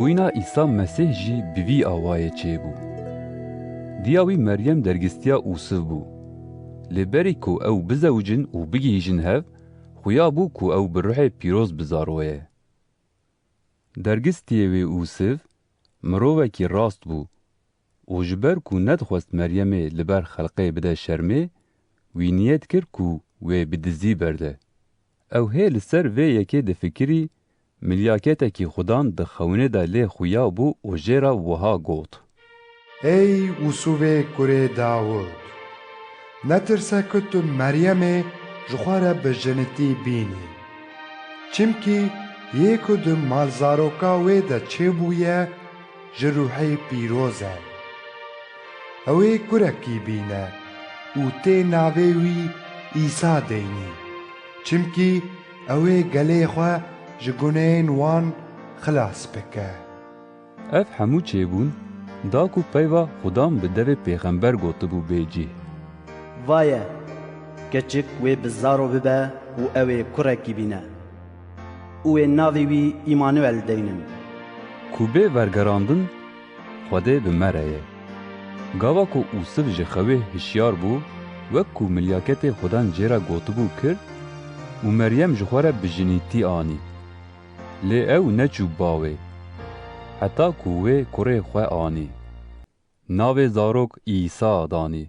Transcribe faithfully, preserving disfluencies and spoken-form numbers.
Bûyîna Îsa Mesîh jî bi vî awayê çêbû. Diya wî Meryem dergistiya Ûsiv bû. Lê berî ku ew bizewicin û bigihîjin hev, xuya bû ku ew bi ruhê pîroz bi zaroye. Dergistiyê wê Ûsiv mirovekî rast bû û ji ber ku nedixwest Meryemê li ber xelqê bide şermê, wî niyet kir ku wê bi dizî berde. Ew hê li ser vê yekê difikirî, milyaketekî xudan di xewnê de lê xuya bû û jê re wiha got: Ey Ûsûvê kurê Dawud, netirse ku tu Meryemê ji xwe re bi jinitî bînî. Çimkî yê ku di malzaroka wê de çêbûye, ji ruhê pîroz e. Ew ê kurekî bîne û tê navê wî Îsa deynî. Çimkî ew ê gelê xwe ji guneyên wan xilas bike. Ev hemû çêbûn, da ku peyva xudan bi devê pêxember gotibû bê cih. Vaye, keçik wê bi zaro bibe û ew ê kurekî bîne. Û wê navê wî Îmanuel deynin. Ku bê vergerandin, Xwedê bi me re ye. Gava ku Ûsiv ji xewê hişyar bû, wek ku milyaketê xudan jê re gotibû kir û Meryem ji xwe re bi jinîtî anî. Lê ew neçû ba wê, heta ku wê kurê xwe anî. Navê zarok Îsa danî.